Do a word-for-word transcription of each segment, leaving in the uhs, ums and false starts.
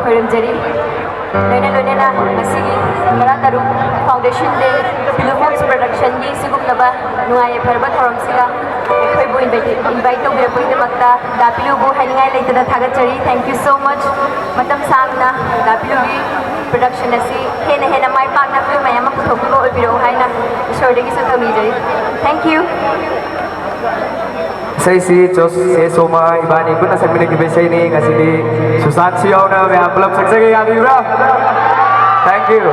ꯈꯣꯏꯔꯝꯖꯔꯤ꯫ ꯂꯣꯏꯅ ꯂꯣꯏꯅꯅ ꯉꯁꯤꯒꯤ ꯇꯔꯥ ꯇꯔꯨꯛ Foundation Day Pillow Box Production ꯒꯤ ꯁꯤꯒꯨꯝꯂꯕ ꯅꯨꯡꯉꯥꯏ ꯌꯥꯏꯐꯔꯕ ꯊꯧꯔꯝꯁꯤꯗ ꯑꯩꯈꯣꯏꯕꯨ invite invite ꯇꯧꯕꯤꯔꯛꯄꯒꯤꯗꯃꯛꯇ ꯗꯥ ꯄꯤꯂꯨꯕꯨ ꯍꯥꯏꯅꯤꯡꯉꯥꯏ ꯂꯩꯇꯅ ꯊꯥꯒꯠꯆꯔꯤ꯫ Thank you so much꯫ ꯃꯇꯝ ꯁꯥꯡꯅ ꯗꯥ ꯄꯤꯂꯨꯒꯤ production ꯑꯁꯤ ꯍꯦꯟꯅ ꯍꯦꯟꯅ ꯃꯥꯏ ꯄꯥꯛꯅ film ꯃꯌꯥꯝ ꯑꯃ ꯄꯨꯊꯣꯛꯄꯤꯕ ꯑꯣꯏꯕꯤꯔꯛꯎ ꯍꯥꯏꯅ ꯏꯁꯣꯔꯗꯒꯤꯁꯨ ꯊꯧꯅꯤꯖꯔꯤ꯫ Thank you꯫ ꯏꯁꯩꯁꯤ ꯖꯣꯁ ꯆꯦ ꯁꯣꯃꯥ ꯏꯕꯥꯅꯤ ꯄꯨꯟꯅ ꯁꯛꯃꯤꯟꯅꯈꯤꯕ ꯏꯁꯩꯅꯤ꯫ ꯉꯁꯤꯗꯤ ꯁꯨꯁꯥꯟꯁꯨ ꯌꯥꯎꯅ ꯃꯌꯥꯝ ꯄꯨꯂꯞ ꯁꯛꯆꯒꯦ, ꯌꯥꯕꯤꯕ꯭ꯔꯥ? Thank you꯫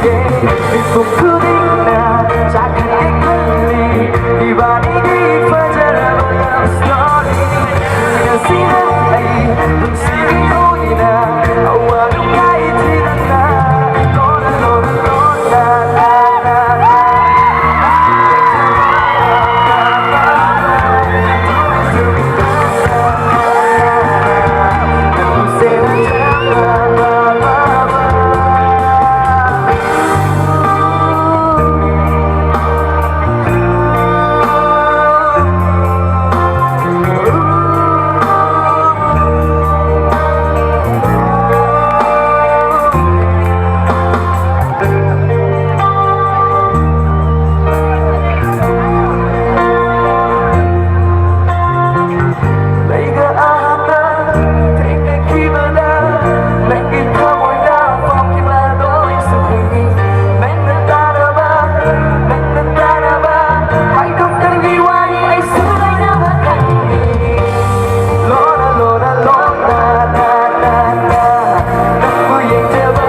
ꯃꯤꯄꯨꯝ ꯈꯨꯗꯤꯡꯅ ꯆꯥꯛꯈꯪ ꯈꯜꯂꯤ, ꯏꯕꯥꯅꯤꯒꯤ ꯐꯖꯔꯕ love story꯫ ꯉꯁꯤꯅ ꯑꯩ ꯄꯨꯟꯁꯤꯒꯤ ꯑꯣꯏꯅ ꯑꯋꯥ ꯅꯨꯡꯉꯥꯏ ꯊꯤꯗꯅ ꯂꯣꯟꯅ ꯂꯣꯟꯅ ꯂꯣꯟꯅ ꯂꯩꯒ ꯑꯍꯥꯟꯕ ꯊꯦꯡꯅꯈꯤꯕꯗ ꯅꯪꯒꯤ ꯊꯃꯣꯏꯗ ꯐꯥꯎꯈꯤꯕꯗꯣ ꯑꯩꯁꯨ ꯈꯪꯏ꯫ ꯅꯪꯅ ꯇꯥꯔꯕ, ꯅꯪꯅ ꯇꯥꯔꯕ ꯍꯥꯏꯗꯣꯛꯇꯕꯒꯤ ꯋꯥꯔꯤ ꯑꯩꯁꯨ ꯂꯣꯏꯅꯃꯛ ꯈꯪꯏ꯫ ꯂꯣꯟꯅ ꯂꯣꯟꯅ ꯂꯣꯟꯅ ꯅꯪꯕꯨ ꯌꯦꯡꯖꯕ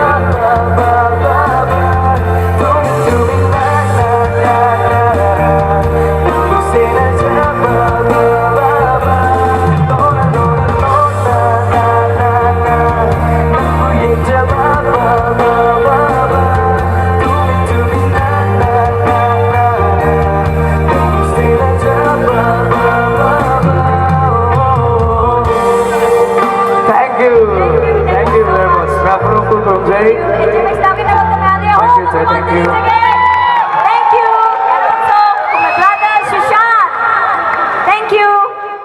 Thank you. Thank you very much. ꯃꯌꯥꯝ ꯄꯨꯟꯅ ꯈꯨꯔꯨꯝꯖꯩ꯫ Thank you, sir. Thank you.